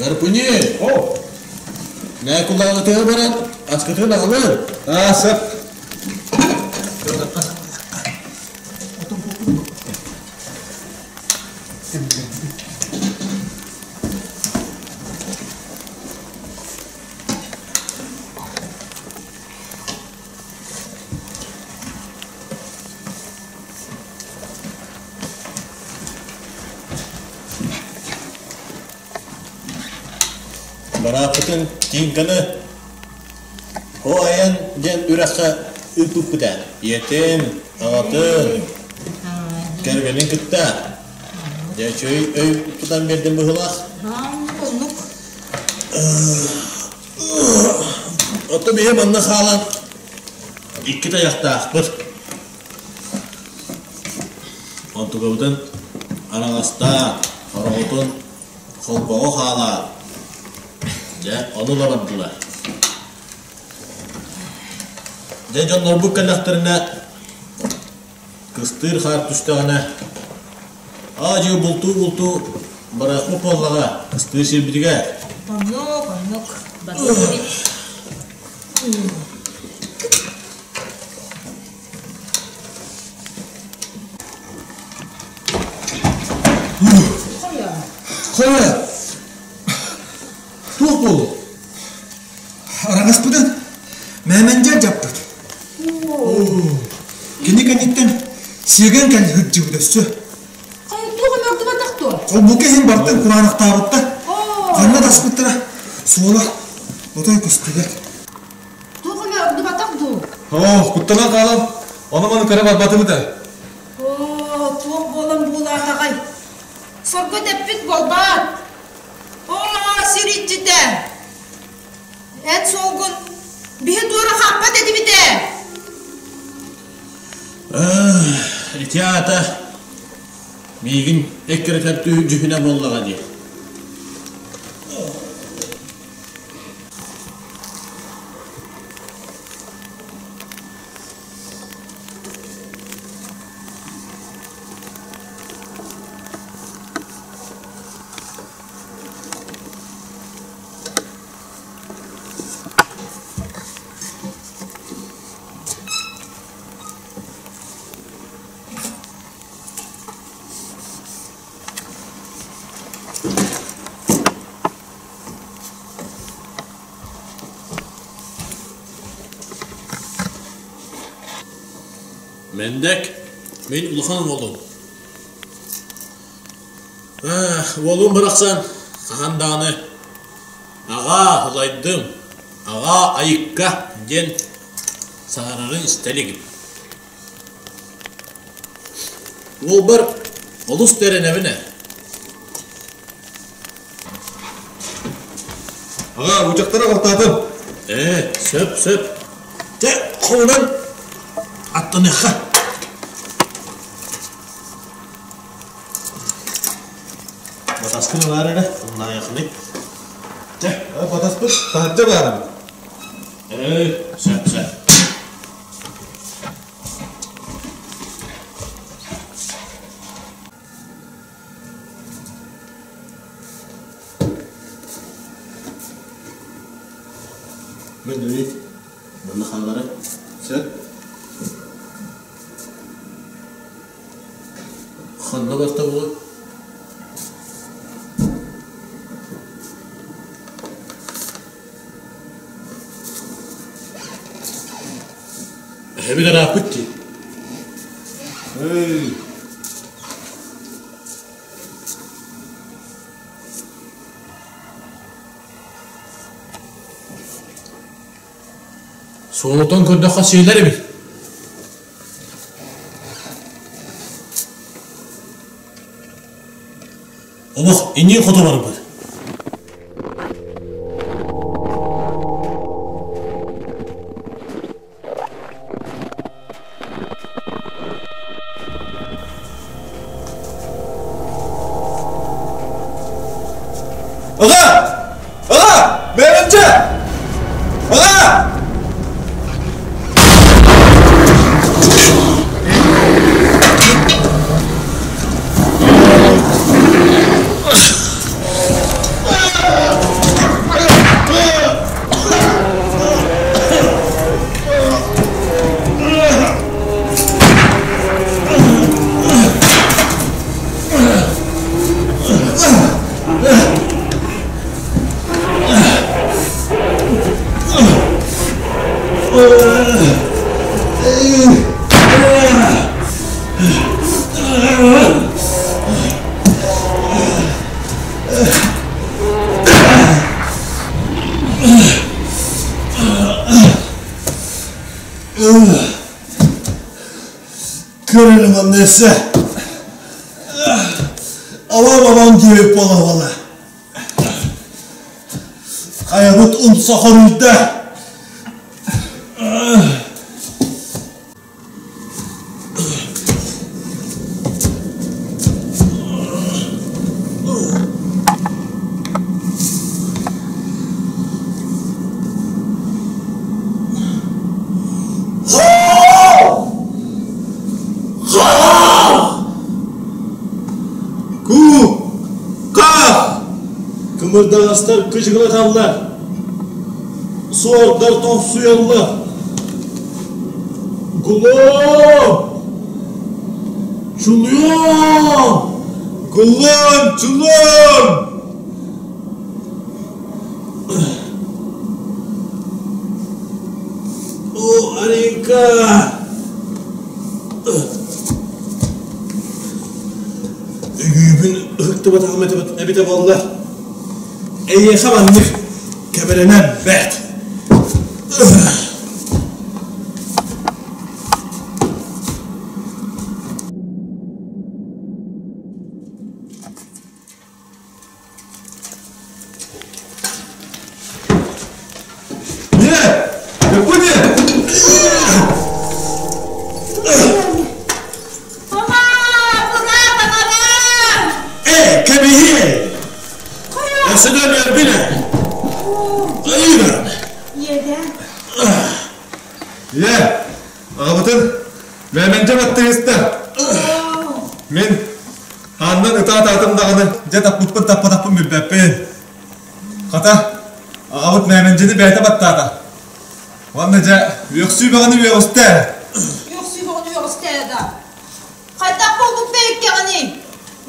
Гарпуни! О! Нэ кулааҕытыгар баран аскытын аҕалын. Аа, сөп. Барааппытын Тииҥканы О айан диэн үрэххэ ыыппыппыт ээ. Ийэтин, аҕатын, кэргэнин кытта. Дьэ, үчүгэй өй тутан биэрдим быһыылаах. Оннук. Оттон биһи манна хаалан икки тайахтаахпыт. Онтукабытын араҥастаан, хороҕотун холбоҕо хаалаан, дьэ, ону ыла бардылар. Дьэ, дьоннорбут кэллэхтэринэ, кыстыыр хаар түстэҕинэ, аа-дьуо бултуу-бултуу барыахпыт буоллаҕа, кыстыыр сирбитигэр. Оннук, оннук, барыахпыт. Хайа? Туох буолуо? Араҥаспытын мээмэндиэр дьаппыт. Кини кэнниттэн сиэгэн кэл сылдьыбыт өссө. Хайа туох эмэ ордубатах дуо? Холбука иһин бартын кураанахтаабыттар. Ханна таспыттара суола отой көстүбэт. Туох эмэ ордубатах дуу? Оо, куттанан хаалан, ону-маны көрө барбатыбыт ээ. Оо, туох буолан буулаатаҕай? Сорго тэппит буолбаат? Оо, сир иччитэ! Эн суолгун биһи туора хааппат этибит ээ! Ити аата миигин эккирэтэр дьүһүнэ буоллаҕа дии. Мэндэк, мин улахан уолум. Уолум барахсан хаһан даҕаны «Аҕаа, ылайдым, аҕаа, айыкка» диэн саҥарарын истэ илигим. Уолбар олус да эрэнэбин ээ. Аҕаа, уучахтары аҕалтаатым. Ээ, сөп, сөп. Дьэ, хомунан аттаныахха. Батаскын ылаар эрэ, умнаайахыный. Чэ, батаспыт таһырдьа баарым. Ээ, сөп, сөп. Мин манна хаалара Сөп. Ханна барта буолуой? Эһэбит ырааппыт дии. Эй! Суолутун көрдөххө сиэлэр эбит. Олох иннин хоту барбыт. Аҕа! Аҕа! Бэйэмчэ! Аҕа! Көрөрүм онно өссө Алам-алам диэбит буола-буола. Хайабыт умса хоруйда. Ку-ка! Кымырдаҕастар кычыгылаталлар, суордар тоҥсуйаллар. Кулун! Чулуон! Кулун! Чулуон! О, Аринка! Өйүүбүн ыһыктыбатаҕым эбитэ буолла. Эйиэхэ маннык кэбирэнэн бэрт. Э, кэбиһи! Өссө да өлөрбүнэ! Айыыран! Ийэ, аҕабытын Мэмэнчэ баттыгыста. Мин Хааннан ытаатаатым даҕаны, дьэ таппыппын таппатахпын билбэппин. Хата, аҕабыт Мэмэнчэни бэйэтэ баттаата. Уонна дьэ, үөхсүү бөҕөнү үөҕүстэ. Үөхсүү бөҕөнү үөҕүстэ да. Хайдах буолбут бэйэккэҕиний?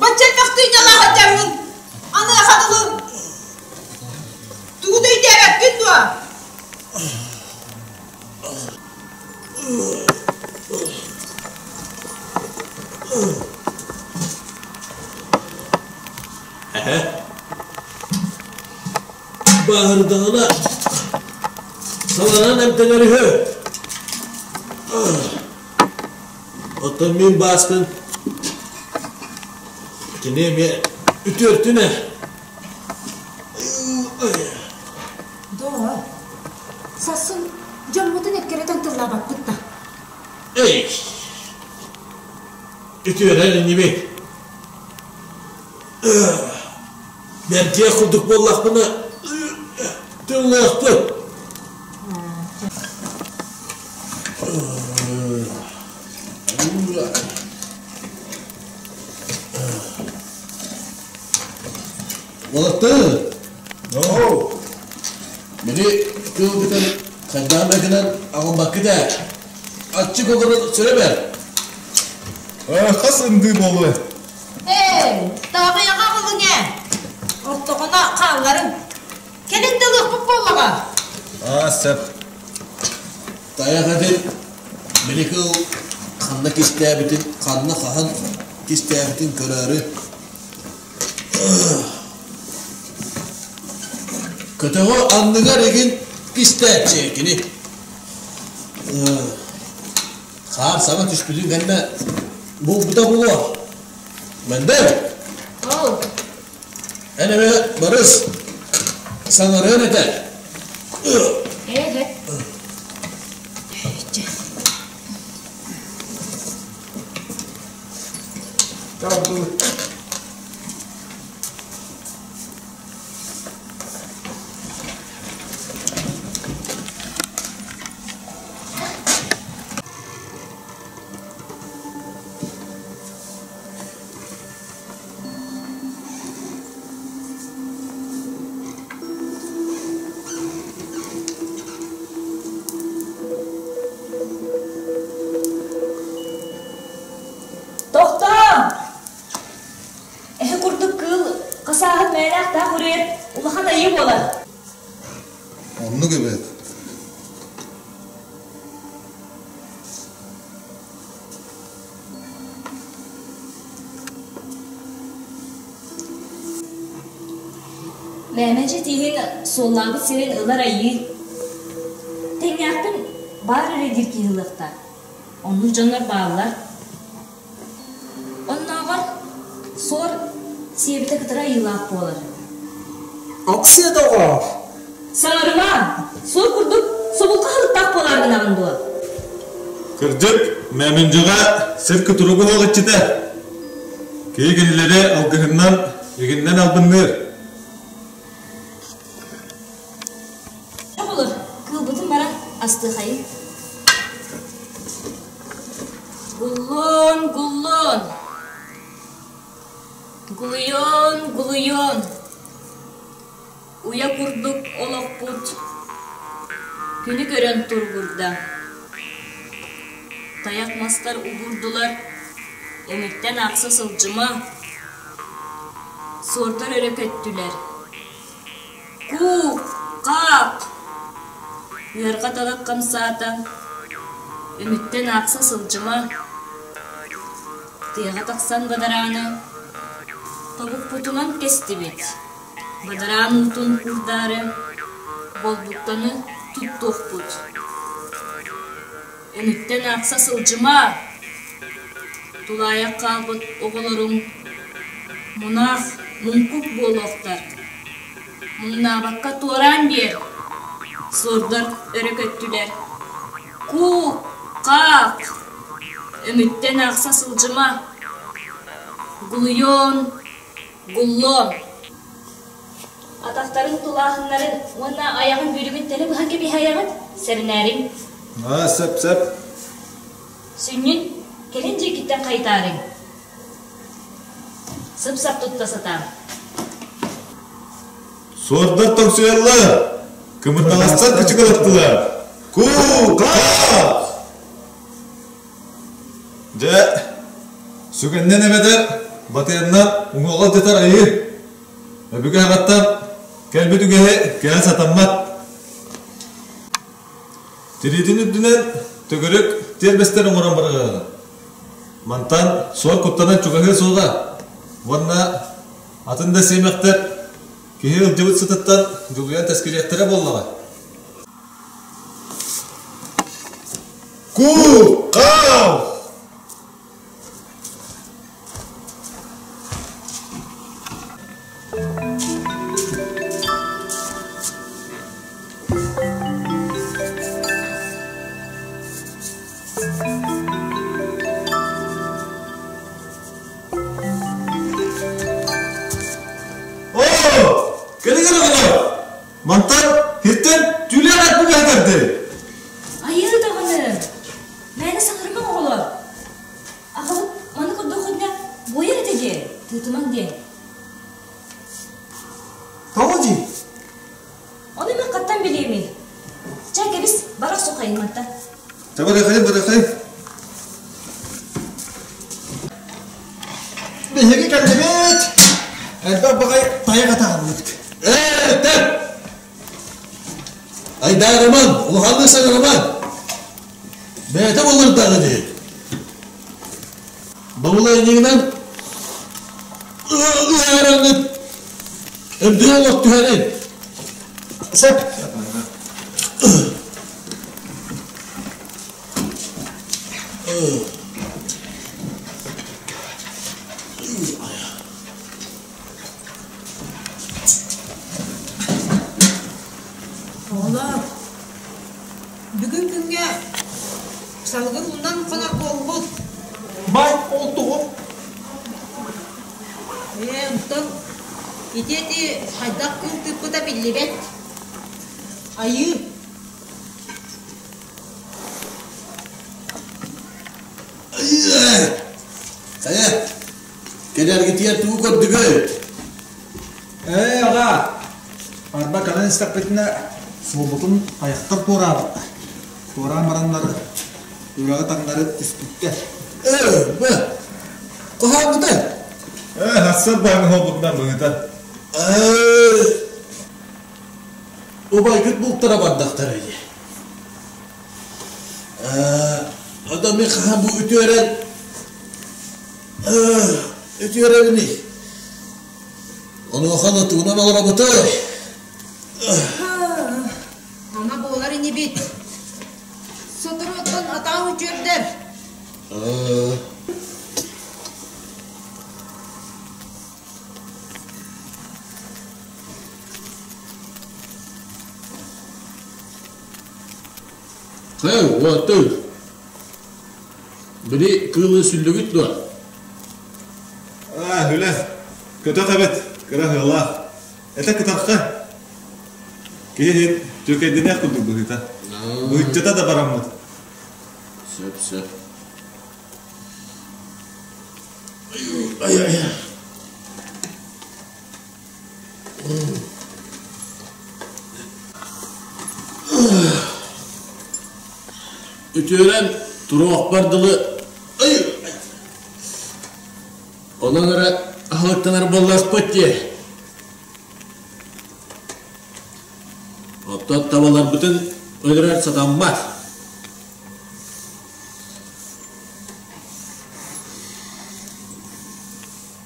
Бачча элбэх тыынньалаах этэммин, аныаха дылы тугу да өйдөөбөккүн дуо? Эһэ бааһырдаҕына саланан эмтэнэр үһү. Оттон мин бааспын кини эмиэ үтүөртүн ээ. Доо, сарсын дьоммутун эккирэтэн тыллаабаппыт да. Эй, үтүөрэн иннибит. Бэрдиэх курдук буоллахпына, тыллыахпыт. Уолаттар, оо, били кыылгытын хайдаан да гынан аҕалбаккыт ээ. Аччык олорон сүрэ бэр. Хас ындыы буолуо? Ээ, тааҕыйаҕа аҕалыҥ ээ. Ортоҕуна хаалларыҥ. Кэлин да ылыахпыт буоллаҕа. Аа, сөп. Тайах этин били кыыл ханна кистээбитин, ханна хаһан кистээбитин көрөөрү Көтөҕө анныгар игин кистээччи кини. Хаар саҥа түспүтүн кэннэ булбута булуо. Мэндэл! Эн эмэ барыс саҥарыан этэ. Ээ, Тохтоо! Эһэ курдук кыыл хасааһын мээнээх үрүйэр улахан айыы буолар. Оннук эбээт. Мээмэчи тииһин суоллаабыт сирин ылар айыы. Тэҥнээхпин баар эрэ диир киһи ылыахтаах. Оннук дьоннор бааллар. Оннооҕор суор сиэбитэ кытары айыылаах буолар. Оксиэ доҕоор! Саҥарыма! Суор курдук собулха аһылыктаах буолаар гынаҕын дуо? Кырдьык, Мэминдьэҕэ сир кутуругу оһох иччитэ. Киһи кинилэри алгыһынан, игиннэн албынныыр. Оҕолор, кыылбытын баран астыахайын. Гуллун, гуллун! Гулуйун, гулуйун! Уйа курдук олохпут күнү көрөн туругурда. Тайах мастар угурдулар, өмүттэн аахса сылдьыма. Суордар өрө көттүлэр. Куук, хаак! Ыарҕа талах хамсаата, өмүттэн аахса сылдьыма. Тыаҕа тахсан бадарааны тобукпутунан кэстибит. Бадараан уутун куурдаары болбуктаны туттуохпут. Өмүттэн аахса сылдьыма! Тулаайах хаалбыт оҕолоруҥ мунаах, муҥкук буолуохтар. Муҥнаабакка туораан биэр! Суордар өрө көттүлэр. Куук, хаак! Өмүттэн аахса сылдьыма! Гулуйуон, гуллуон! Атахтарын тулааһыннарын уонна айаҕын бүрүгүн тэлэ быһан кэбиһээйэҕит, сэрэнээриҥ. Аа, сөп, сөп. Сүнньүн кэлин дьиэкиттэн хайытаарыҥ. Сып-сап тутта сатаан. Суордар тоҥсуйаллар, кымырдаҕастар кычыкылаттылар. Ку-ка! Дьэ, сүгэннэн эбэтэр батыйаннан уҥуоҕа алдьатар айыы. Өбүгэ аҕаттан кэлбит үгэһи кэһэн сатаммат. Тириитин үрдүнэн төгүрүк тиэрбэстэр оҥорон барыаҕа. Мантан суор куттанан чугаһыа суоҕа уонна атын да сиэмэхтэр киһи ылдьыбыт сытыттан дьулуйан тэскилиэхтэрэ буоллаҕа. Ку-хау! Оо, кэлиҥ оҕолор! Мантан хиртэн түүлээх эт бугаһытарды! Айыы даҕаны! Мээнэ саҥарымаҥ оҕолор! Аҕабыт маны көрдөххүтүнэ буойар этэ дии, тыытымаҥ диэн. Тоҕо дии? Ону мин хаттан билиэмий? Чэ, кэбис, бар охсуоххайын мантан. Чэ, барыахайын, барыахайын. Биһиги кэллибит. Элбэх баҕай тайах атаҕаллыбыт. Ээ, тэп! Айдаарыман, улаханнык саҥарыман. Бэйэтэ буллардаҕа дии. Бабылайнигынан ыараҥыт үрдүгэр олох түһэрин. Сөп. Оҕолоор, бүгүн күҥҥэ салгын уунан хонор буолбут. Бай, ол тоҕо? Ээ, онтон ити эти хайдах кыыл тыыппыта биллибэт. Айыы. Хайа, кэлэргитигэр тугу көрдүгүй? Ээ, аҕаа, арба кэлэн истэхпитинэ суолбутун тайахтар туораабыттар. Туораан бараннар үрэҕи таҥнары түспүттэр. Ээ, бэ, хаһааҥҥытай? Ээ, хассан бааҥҥа буолбутунан быһыыта. Ээ, убайгыт бултара бардахтара дии. Оттон мин хаһан бу үтүөрэн үтүөрэбиний? Онуоха нотугунан олоробутуй? Ама буолар инибит. Сотору оттон атаҕын үтүөрдэр. Хэй, уотуй! Били кыылы сүллүгүт дуо? Аа, үлэ. Көтөх эбит, кыра ыалаах. Этэ кытарха. Киһи иһин түөкэйдэниэх курдук быһыыта. Быһыччата да бараммыт. Сөп, сөп. Ай-ай. Үтүөрэн туруохпар дылы онон эрэ аһылыктанар буоллахпыт дии. Оттон табаларбытын өлөрөр сатаммат.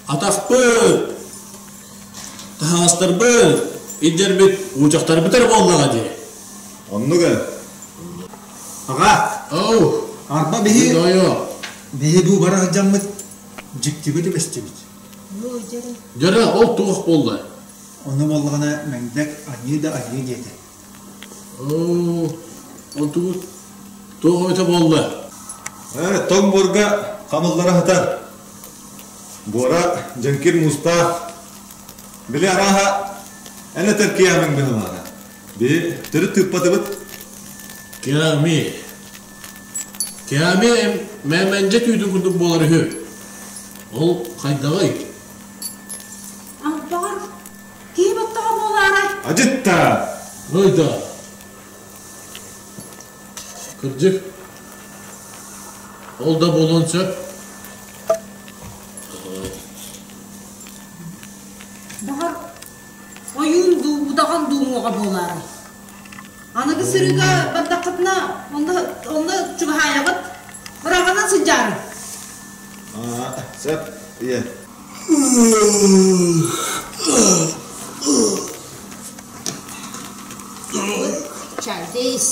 Атахпыт, таһаҕастарбыт, илдьэрбит уучахтарбыт эрэ буоллаҕа дии. Оннук ээ. Аҕа, Оу, арба биһи дойо. биһи бу бара сылдьаммыт дьиктигэ түбэстибит. Дьөрө, ол туох буолла? Ону буоллаҕына Мэҥдэк аньыы да аньыы диэтэ. Оо, ол тугу туох эбитэ буолла? Ээ, тоҥ буорга хамыллара сытар. Буора дьэҥкир муустаах. Били арааһа эн этэр киэһэмиҥ быһыылааҕа. Биһи төрүт тыыппатыбыт. Киами. Киами мэмэндьэ түүтүн курдук буолар үһү. Ол хайдаҕый? Албаҕар Киһи баттаҕа буолаарай? Адьытта! Ой да. Кырдьык. Ол да буолуон сөп. Баҕар, ойуун дуу, удаҕан дуу уҥуоҕа буолаарай? Аныгы сырыыга бардаххытына, онно, онно чугаһаайаҕыт. Быраҕынан сылдьаарыҥ. Аа, сөп, ийэ. Чайдейс.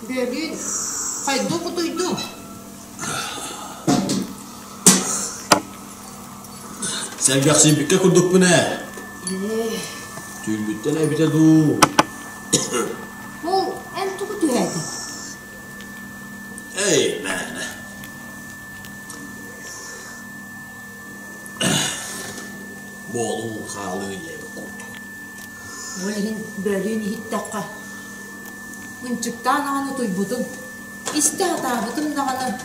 Бөлүүн хайдуу утуйдуҥ? Сэргэхсийбиккэ курдукпун ээ. Түүрбүттэн эбитэ дуу. Ол эн тугу түһээтиҥ? Эй, мээнэ. Буолуу хаалыы диэбит курдук. Ол иһин бөлүүн иһиттэххэ, ынчыктаан аҕан утуйбутум, истэ сатаабытым даҕаны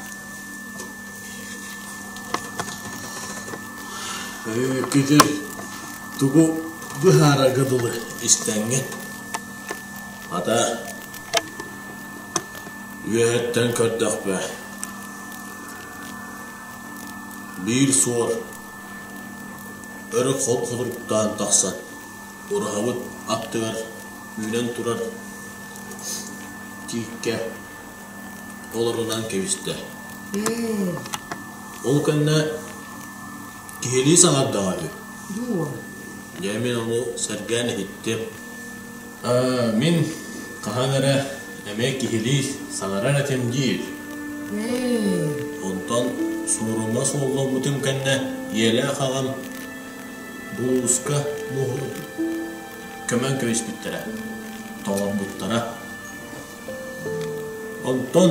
Күтүр тугу быһаарарга дылы истэҥҥин. Хата, үөһэттэн көрдөхпө, биир суор өрө холуруктаан тахсан, ураһабыт аттыгар үүнэн турар тииккэ олорунан кэбистэ. Ол кэннэ киһилии саҥардаҕа үһү. Дуо? Дьэ мин ону сэргээн иһиттим. Мин хаһан эрэ эмиэ киһилии саҥарар этим диир. Онтон суорума суолламмытым кэннэ ийэлээх аҕам булууска муоһу көмөн кэбиспиттэрэ, тоҥорбуттара. Онтон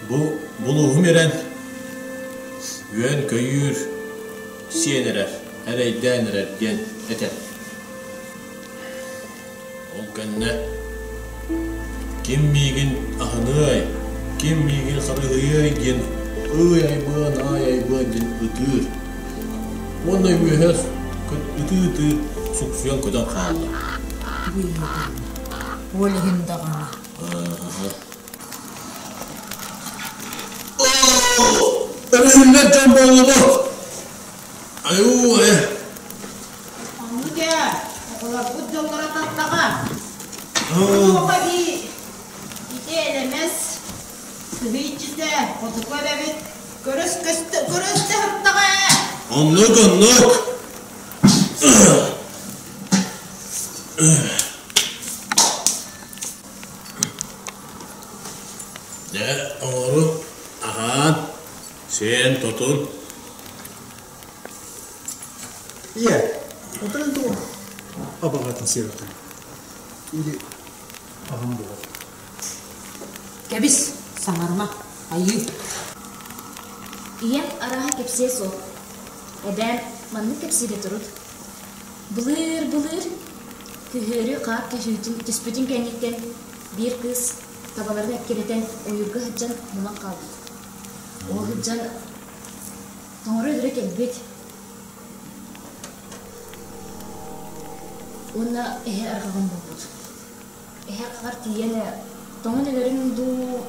бу булууһум ирэн, үөн-көйүүр сиэн эрэр, эрэйдээн эрэр диэн этэр. Ол кэннэ ким миигин аһыныай, ким миигин харыһыйыай диэн ый айбыан, аай айбыан диэн ытыыр. Уонна үөһэ ытыы-ытыы суксуйан көтөн хаалла. Ол иһин даҕаны. Өрүһүллэр дьон буоллубут. Айуу, э. Оннук ээ, оҕолорбут дьоллоро таттаҕа. Онуоха ити элэмэс, сыһыы иччитэ, хотуку эбэбит. Оннук, оннук. Дьэ, оҥору аһаан, сиэн тотун. Ийэ, отон туох абаҕатын сиэбэтэ? Или аҕам буолар. Кэбис, саҥарыма, айыы. Ийэм арааһа кэпсиэ суох. Эбээм маннык кэпсиирэ турут. Былыыр-былыр күһүөрү хаар түһүүтүн түспүтүн кэнниттэн биир кыыс табаларын эккирэтэн ойуурга сылдьан мунан хаалбыт. Ол сылдьан тоҥоро өлөрө кэлбит. Уонна эһэ арҕаҕын булбут. Эһэ арҕаҕар тиийэн тоҥон өлөрүм дуу,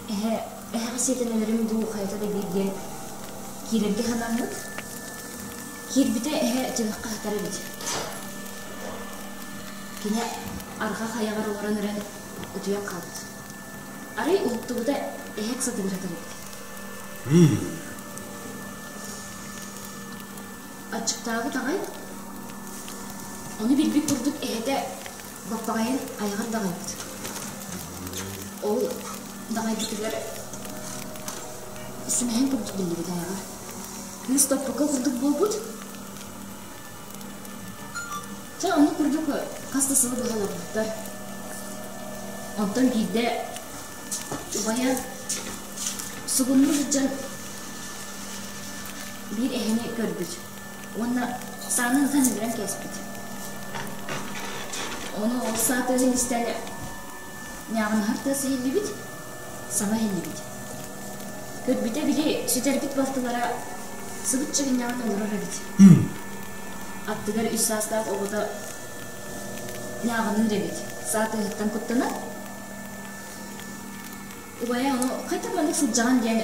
эһэ эһэҕэ сиэтэн өлөрүм дуу хайата да биир диэн киирэргэ санаммыт. Киирбитэ эһэ түгэххэ сытар эбит. Кини арҕах айаҕар олорон эрэн утуйан хаалбыт. Арай уһуктубута эһэ ыксатыгар сытар эбит. Аччыктаабыт аҕай. Ону билбит курдук эһэтэ баппаҕайын айаҕар даҕайбыт. Ол даҕайбытыгар сүмэһин курдук биллибит айаҕар. Кыыс топпоко курдук буолбут. Чэ, оннук курдук хас да сылы быһа олорбуттар. Онтон биирдэ убайа сугуннуу сылдьан биир эһэни көрбүт уонна саанан ытан өлөрөн кээспит. Ону ол саа тыаһын истэн ньааҕынаһар тыас иһиллибит, саҥа иһиллибит. Көрбүтэ били сүтэрбит балтылара сыбыт чыгынньаҕын олорор эбит. Аттыгар үс саастаах оҕото ньааҕыныыр эбит. Саа тыаһыттан куттанан Убайа ону хайдах маннык сылдьаҕын диэн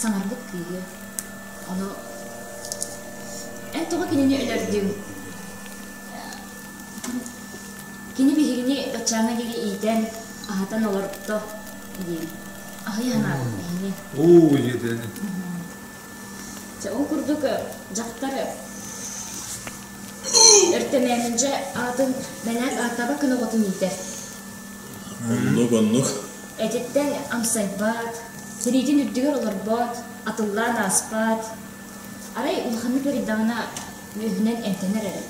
саҥарбыт кыыһы. Ону эн тоҕо кинини өлөрдүҥ? Кини биһигини баччааҥҥа диэри иитэн, аһатан олорто диэн. Аһый санаабыт эһини. Оо, иэдэни. Чэ, ол курдук дьахтар өртөмөөнүдьэ аатын мэнээк ааттаабат гына оҕотун иитэр. Оннук, оннук. Этиттэн амсайбат, тириитин үрдүгэр олорбот, атыллаан ааспат. Арай улаханнык ыарыйдаҕына үөһүнэн эмтэнэр эрэ.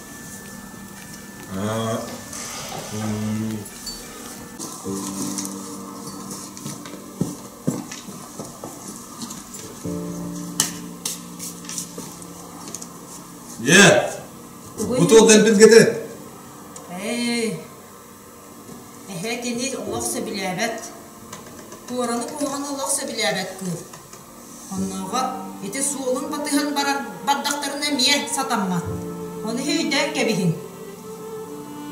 Ийээ, бу туох дэлбиргэтэ? Эй, эһэ кини олох сөбүлээбэт. Туораны куһаҕаны олох сөбүлээбэт кыыл. Оннооҕор ити суолун батыһан барар бардахтарына эмиэ сатаммат. Ону өйдөөн кэбиһиҥ.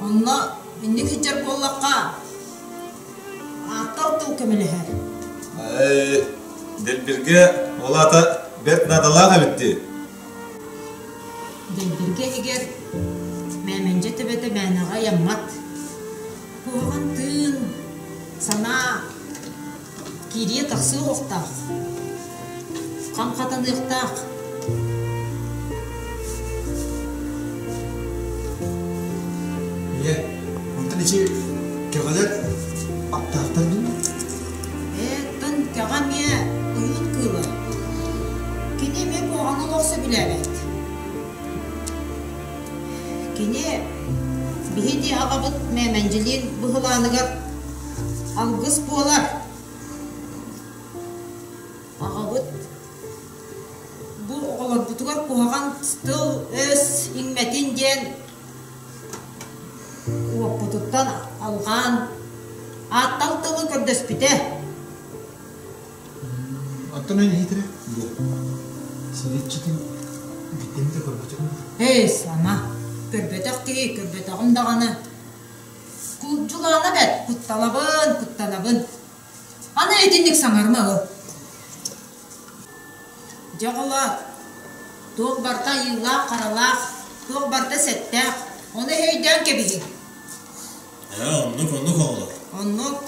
Онно инник сылдьар буоллахха, ааттал тыл көмөлөһөр. Ээ, Дэлбиргэ ол аата бэрт наадалаах эбит дии. Дэлбиргэ иһигэр Мээмэндьэ төбөтө мээнэҕэ ыйаммат. Куһаҕан тыын, санаа Киириэ-тахсыа уохтаах, хам хатаныахтаах. Ийэ, онтон ичи кэҕэлэр аптаахтар дуу? Ээ, оттон кэҕэ эмиэ ойуун кыыла. Кини эмиэ куһаҕаны олох сөбүлээбэт. Кини биһиги аҕабыт Мээмэндьилиин быһылааныгар алгыс буолар. Аҕабыт бу оҕолорбутугар куһаҕан тыл-өс иҥмэтин диэн уоппутуттан алҕаан ааттал тылы көрдөспүтэ. Оттон эн иһитирэ диэн силиччитин бүттэн да көрбөтөҕүм. Эй, сама, көрбөтөх киһи көрбөтөҕүм даҕаны. Кулдьулаана бэт, кутталабын, куттанабын. Аны итинник саҥарма ыл. Дьэ оҕолоор, туох барыта айыылаах-харалаах, туох барыта сэттээх, ону өйдөөн кэбиһиҥ. Ээ, оннук, оннук оҕолор. Оннук.